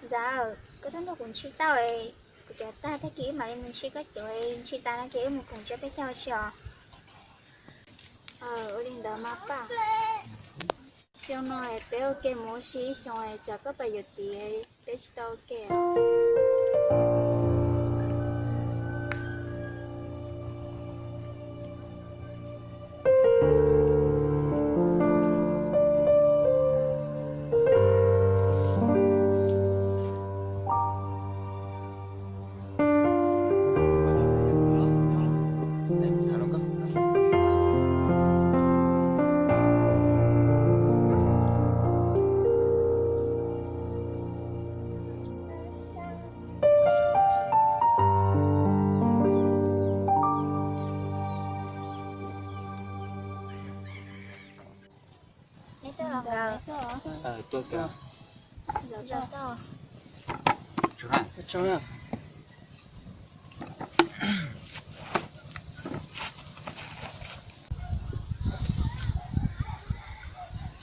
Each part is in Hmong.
Ntxawm, koj twb nrog kuv ntshis tau, kuv cov tag tag kis wb mam li mus ntshis koj cov, ntshis tas no ces wb mus koom tsiab peb caug ua si os. Ua li ntawd mas paj. Xyoo no peb ua ke mus ua si ib xyoos, tsam koj pais yuav txiv peb tsis tau ua ke. Neb tuaj los nkawd? Tuaj nkawd.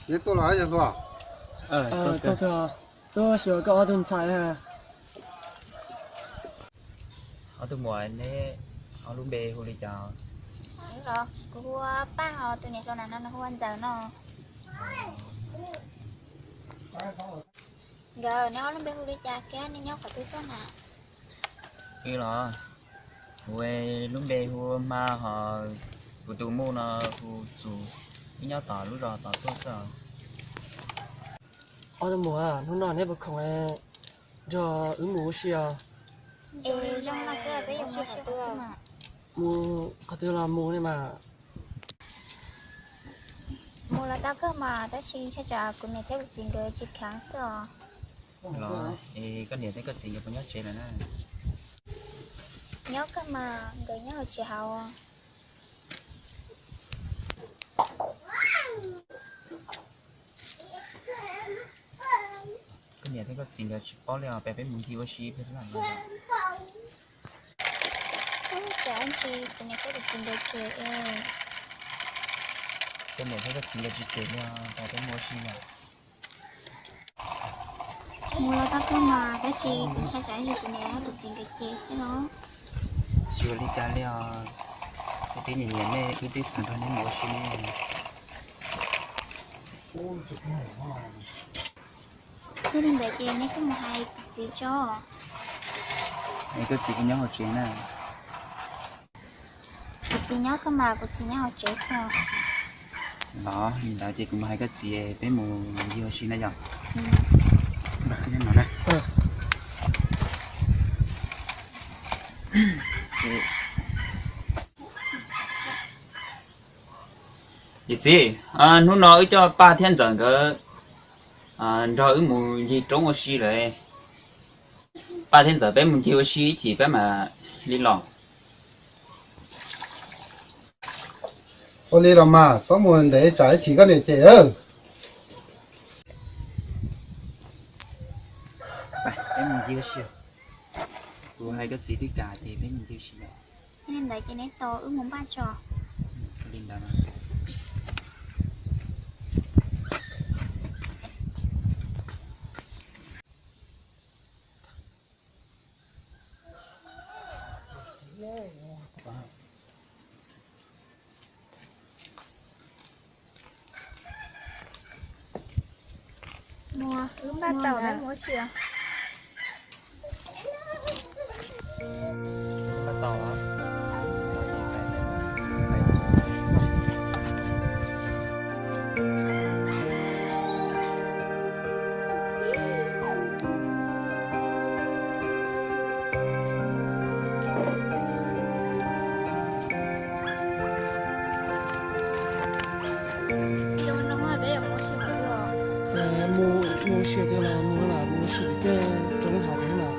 Neb tuaj los yog hluas? Tuaj xyuas koj ob tug ntxhais. Ob tug muam, neb ob lub npe hu li cas? Kuv hu ua Paj, ho tus niam hluas na no nws hu ua Ntxawm no. Nkawd, neb ob lub npe hu li cas thiab nej nyob qhov twg tuaj na? Wb los? Kuv lub npe hu ua Hma, ho kuv tus muam no hu Txus, wb nyob tom lub zos tod tuaj xwb. Ob tug muam, hnub no neb puas khoom nrog wb mus ua si os? Es zoo no xwb peb yuav mus ua si qhov twg? Mus qhov twg los mus ne mas. Mus los tau kawg mas, tab sis ntshai tsam kuv niam thiab kuv txiv nkawd tsis kheev xwb os. Los es koj niam thiab koj txiv nkawd puas nyob tsev lawm na? Nyob kawg mas, nkawd nyob hauv tsev hauv. Koj niam thiab koj txiv nkawd tsis paub li os, peb mus ncig ua si pem lawm. Koj niam thiab koj txiv nkawd tsis cem li os, peb mus ua si lawm. Mus los tau kawg mas, tab sis kuv ntshai tsam kuv niam thiab kuv txiv nkawd cem xwb os. Tsis ua li cas li os, wb twb nyiam nyiam nej, wb twb xav nrog nej mus ua si ne. Yog li ntawd ces neb kuj mus hais kuv txiv tso. Es koj txiv puas nyob hauv tsev na? Kuv txiv nyob kawg mas, kuv txiv nyob hauv tsev xwb. Los li ntawd ces kuv mus hais koj txiv, peb mus ncig ua si na yom. Yawm txiv, hnub no wb coj Paj thiab Ntxawm nkawd nrog wb mus ncig roob ua si lawm. Paj thiab Ntxawm peb mus ncig ua si ib chim peb mam li los. Ua li los mas, txhob mus ntev tsam ib chim koj niam cem. Peb mus ncig ua si. Kuv hais koj txiv twb kam ces peb mus ncig ua si lawm. Li ntawd ces neb tos wb mus npaj tso. Li ntawd. Mus, wb npaj tau na, mus ua si. Mus ua si tiag los mus, mus ua si tej roob hav no.